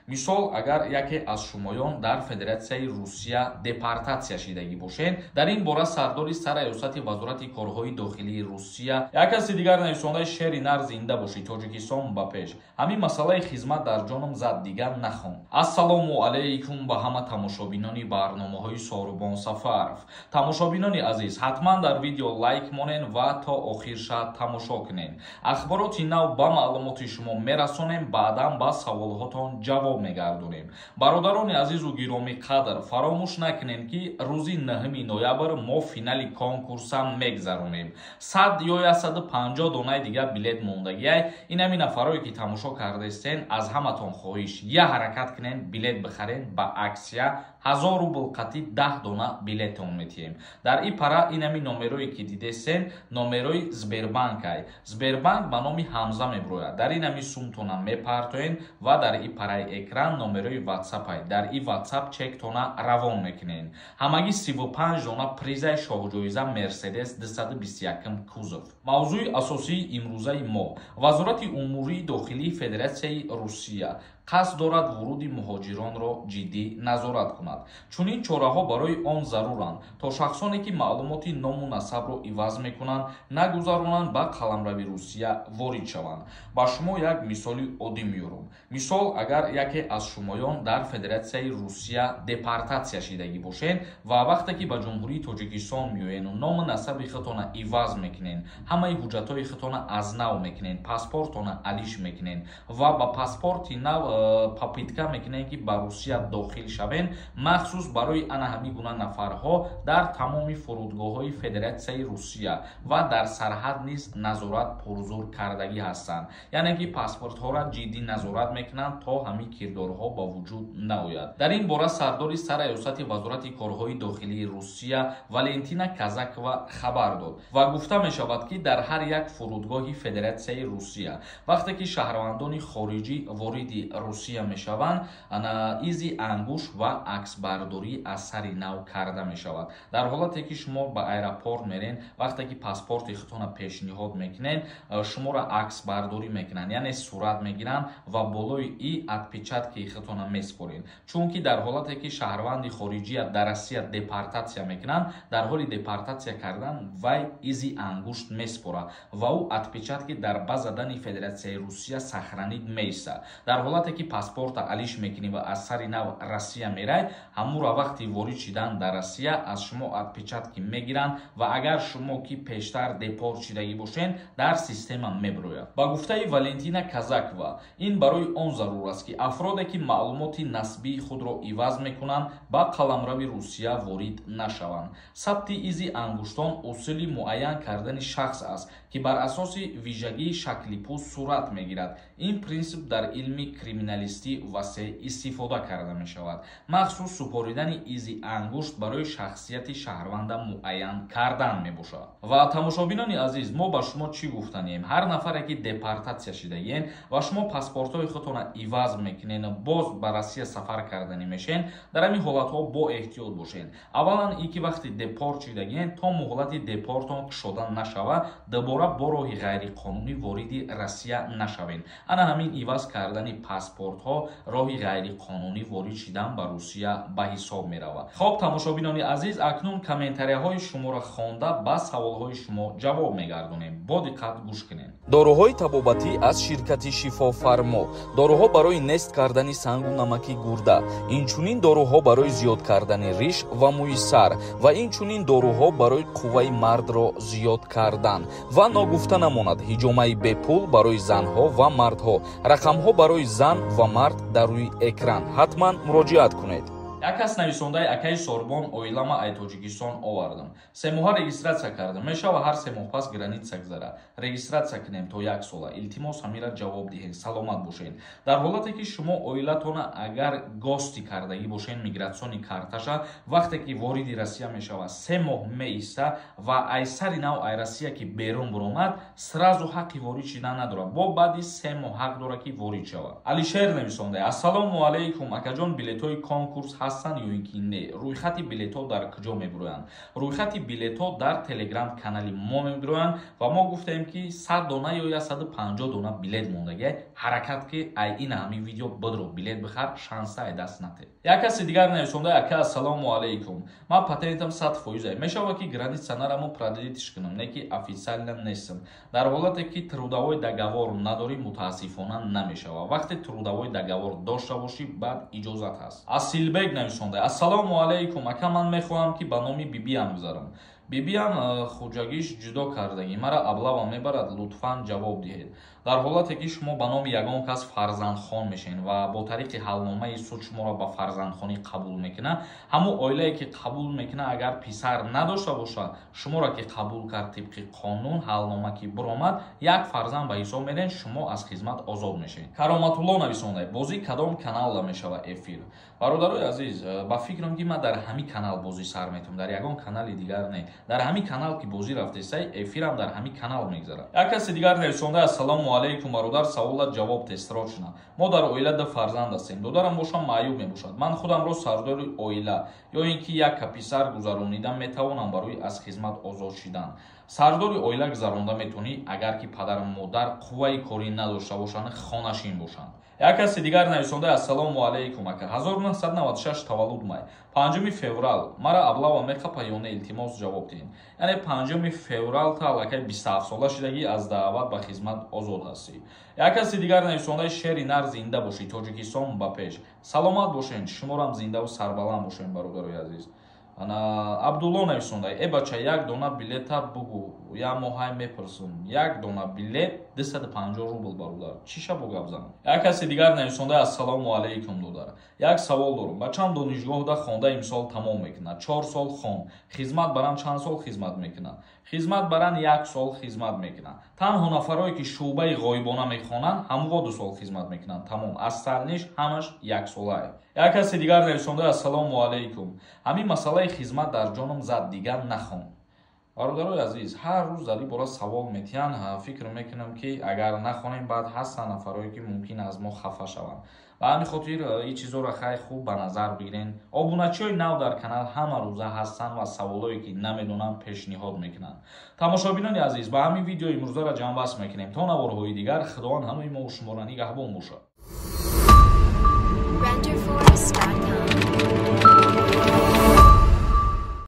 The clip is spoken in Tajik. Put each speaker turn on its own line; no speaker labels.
Мисол, агар яке аз шумоён дар Федератсияи Русия депортатсия шидагӣ бошед, дар ин бора сардори сарраёсати Вазорати корҳои дохилии Русия. Як каси дигар нависондаи: «Шери нар, зинда бошӣ, Тоҷикистон ба пеш». Ҳамин масъалаи хизмат дар ҷоном зад, дигар нахон. Ассалому алайкум ба ҳама тамошобинони барномаҳои Сорубон Сафаров. Тамошобинони азиз, ҳатман дар видео лайк монен ва то охирша тамошо кунен. Ахбороти нав ба маълумоти шумо мерасонем, баъдан ба саволҳотон ҷавоб мегардонем. Бародарони азизу гиромӣ қадр, фаромӯш накунем, ки рӯзи 9 ноябр мо финали конкурсам мегзаронем. 100 ё 150 донаи дигар билет мондагиай. Инами нафарое ки тамошо кардаистен, аз ҳаматон хоҳиш: я ҳаракат кунен, билет бихарен. Ба аксия 1000 рубл қатӣ 10 дона билетон метиҳем. Дар и пара инами номерое ки дидесен, номерои Сбербанкай. Сбербанк ба номи Ҳамза меброяд. Дар инами сумтона мепартоен ва дар и параи экран номерои ватсапай. Дар и ватсап чектона равон мекунен. Ҳамагӣ 35 дона призаи шоҳҷоиза Мерседес 221 кузов. Мавзӯи асосии имрӯзаи мо: Вазорати умурии дохилии Федератсияи Русия қасд дорад вуруди муҳоҷиронро ҷиддӣ назорат кунад. Чунин чораҳо барои он заруранд, то шахсоне ки маълумоти ному насабро иваз мекунанд, нагузаронанд ба қаламрави Русия ворид шаванд. Ба шумо як мисоли оддӣ меёрам. Мисол, агар яке аз шумоён дар Федератсияи Русия депортатсия шидагӣ бошед ва вақте ки ба Ҷумҳурии Тоҷикистон меоену ному насаби худтона иваз мекунен, ҳамаи ҳуҷҷатҳои худтона аз нав мекунен, паспортона алиш мекунен ва ба паспорти нав попытка мекунем, ки ба Русия дохил шавем, махсус барои ана ҳамин гуна нафарҳо дар тамоми фурудгоҳҳои Федератсияи Русия ва дар сарҳад низ назорат пурзур кардагӣ ҳастанд, яъне ки паспортҳоро ҷиддӣ назорат мекунанд, то ҳамин кирдорҳо ба вуҷуд наояд. Дар ин бора сардори сарраёсати Вазорати корҳои дохилии Русия Валентина Казакова хабар дод ва гуфта мешавад, ки дар ҳар як фурудгоҳи Федератсияи Русия, вақте ки шаҳрвандони хориҷӣ вориди Русия мешаванд, изи ангушт ва аксбардорӣ аз сари нав карда мешавад. Дар ҳолате ки шумо ба аэропорт мерен, вақте ки паспорти худтона пешниҳод мекунед, шуморо аксбардорӣ мекунанд, яъне сурат мегиранд ва болои и отпечатки худтона меспоред. Чунки дар ҳолате ки шаҳрванди хориҷия дар Россия депортатсия мекунанд, дар ҳоли депортатсия кардан вай изи ангушт меспорад ва ӯ отпечатки дар база данных Федератсияи Русия сохранить меистад. Дар ҳолате ки паспорта алиш мекунӣ ва аз сари нав Россия мерай, ҳамура вақти ворид шидан дар Россия аз шумо отпечатки мегиранд ва агар шумо ки пештар депорт шидагӣ бошед, дар система меброяд. Ба гуфтаи Валентина Казакова, ин барои он зарур аст, ки афроде ки маълумоти насбии худро иваз мекунанд, ба қаламрави Русия ворид нашаванд. Сабти изи ангуштон усули муайян кардани шахс аст, ки бар асоси вижагии шакли пӯст сурат мегирад. Ин принсип дар илми криминалистӣ васеъ истифода карда мешавад. Махсус супоридани изи ангушт барои шахсияти шаҳрванда муайян кардан мебошад. Ва тамошобинони азиз, мо ба шумо чӣ гуфтанем? Ҳар нафаре ки депортатсия шидаен ва шумо паспортҳои худтона иваз мекунен, боз ба Россия сафар карданӣ мешен, дар ҳамин ҳолатҳо бо эҳтиёт бошед. Аввалан, ин ки вақти депорт шидагиен, то муҳлати депортон кушода нашавад, дубора бо роҳи ғайриқонунӣ вориди Россия нашавед. Ана ҳамин иваз кардани паспортҳо роҳи ғайриқонунӣ ворид шидан ба Русия ба ҳисоб меравад. Хоб, тамошобинони азиз, акнун комментарияҳои шуморо хонда, ба саволҳои шумо ҷавоб мегардонем. Бо диққат гӯш кунед.
Доруҳои табобатӣ аз ширкати Шифофармо. Доруҳо барои нест кардани сангу намаки гурда, инчунин доруҳо барои зиёд кардани риш ва мӯи сар ва инчунин доруҳо барои қувваи мардро зиёд кардан. Ва ногуфта намонад, ҳиҷомаи бепул барои занҳо ва мардҳо. Рақамҳо барои зан ва мард дар рӯи экран, ҳатман муроҷиат кунед.
Як кас нависондаи: «Акаи Сорбон, оилама ай Тоҷикистон овардам, 3 моҳа регистрация кардам. Мешава ҳар 3 моҳ пас граница гузара, регистрация кунем то як сола? Илтимос, ҳамира ҷавоб диҳед. Саломат бошед». Дар ҳолате ки шумо оилатона агар гости кардагӣ бошед, миграционный карташа вақте ки вориди Россия мешавад, 3 моҳ меиста ва ай сари нав ай Россия ки берун буромад, сразу ҳаққи ворид шидан надорад. Бо баъди 3 моҳ ҳақ дорад, ки ворид шавад. Алишер нависонда: «Ассалому алайкум, акаҷон, билетҳои конкурс ҳаст?» ҳастанд ё ин ки не. Рӯйхати билетҳо дар куҷо мебироянд? Рӯйхати билетҳо дар телеграм канали мо мебироянд ва мо гуфтем, ки 100 дона ё 150 дона билет мондагиай. Ҳаракат ки, ай ина ҳамин видео бидро, билет бихар, шанса ай даст нате. Як каси дигар нависонда: «Ака, ассалому алайкум, ман патентам 100%, мешавад ки граница нараму продлить ш кунам, не ки официально нестам?» Дар ҳолате ки трудовой договор надорӣ, мутаассифона, намешавад. Вақте трудовой договор дошта бошӣ, баъд иҷозат ҳаст. Асилбек нависонда: «Ассалому алайкум, ака, ман мехоҳам, ки ба номи бибиам гузарам. Бибиам хуҷагиш ҷудо кардагӣ, мара облава мебарад, лутфан ҷавоб диҳед». Дар ҳолате ки шумо ба номи ягон кас фарзандхон мешавед ва бо тариқи ҳалномаи суд шуморо ба фарзандхонӣ қабул мекунад, ҳамун оилае ки қабул мекунад, агар писар надошта бошад, шуморо ки қабул кард, тибқи қонун ҳалнома ки биромад, як фарзанд ба ҳисоб мерен, шумо аз хизмат озод мешавед. Кароматулло нависонда: «Бозӣ кадом каналда мешавад эфир?» Бародарои азиз, ба фикрам, ки ман дар ҳамин канал бозӣ сар метавам, дар ягон канали дигар не. Дар ҳамин канал ки бозӣ рафтесай, эфирам дар ҳамин канал мегзарад. Як каси дигар нависонда: «Ассалому алайкум, бародар, саволат ҷавоб те срочно. Мо дар оила ду фарзанд ҳастем, додарам бошам маъюб мебошад. Ман худамро сардори оила ё ин ки як писар гузаронида метавонам барои аз хизмат озод шидан?» Сардори оила гузаронда метавонӣ, агар ки падару модар қувваи корӣ надошта бошанд, хонашин бошанд. Як каси дигар нависонда: «Ассалому алайкум, ака, 1996 таваллуд, май 5 феврал мара облава меқапа ё не? Илтимос, ҷавоб диҳед». Яъне 5 феврал та аллакай 27 сола шидагӣ, аз даъват ба хизмат озод ҳастӣ. Як каси дигар нависондаи: «Шери нар, зинда бошӣ, Тоҷикистон ба пеш». Саломат бошен, шуморам зиндаву сарбаланд бошен, бародарои азиз. Ана Абдулло нависонда: «Э бача, як дона билета бугу, як моҳай мепурсум». Як дона билет 250 рубл, бародар, чӣ шабо гап занам? Як каси дигар нависонда: «Ассалому алайкум, додар, як савол дорум. Бачам донишгоҳда хонда, имсол тамом мекунад, 4 сол хон. Хизмат баран чанд сол хизмат мекунад?» Хизмат баран як сол хизмат мекунад. Танҳо нафарое ки шӯъбаи ғоибона мехонанд, ҳамво 2 сол хизмат мекунанд, тамом. Остальный ш ҳамаш яксолае. Як каси дигар нависонда: «Ассалому алайкум, ҳамин масъалаи хизмат дар ҷоном зад, дигар нахон». Бародарои азиз, ҳар рӯз дар ин бора савол метиҳанд. Фикр мекунам, ки агар нахонем, баъд ҳастанд нафарое ки мумкин аз мо хафа шаванд. Ба ҳамин хотир ин чизҳоро хай хуб ба назар бигирен. Обуначиҳои нав дар канал ҳама рӯза ҳастанд ва саволое ки намедонанд, пешниҳод мекунанд. Тамошобинони азиз, ба ҳамин видео имрӯзаро ҷамъбаст мекунем. То наворҳои дигар, Худованд ҳамаи мо шуморо нигаҳбон бошад.
Renderforest.com.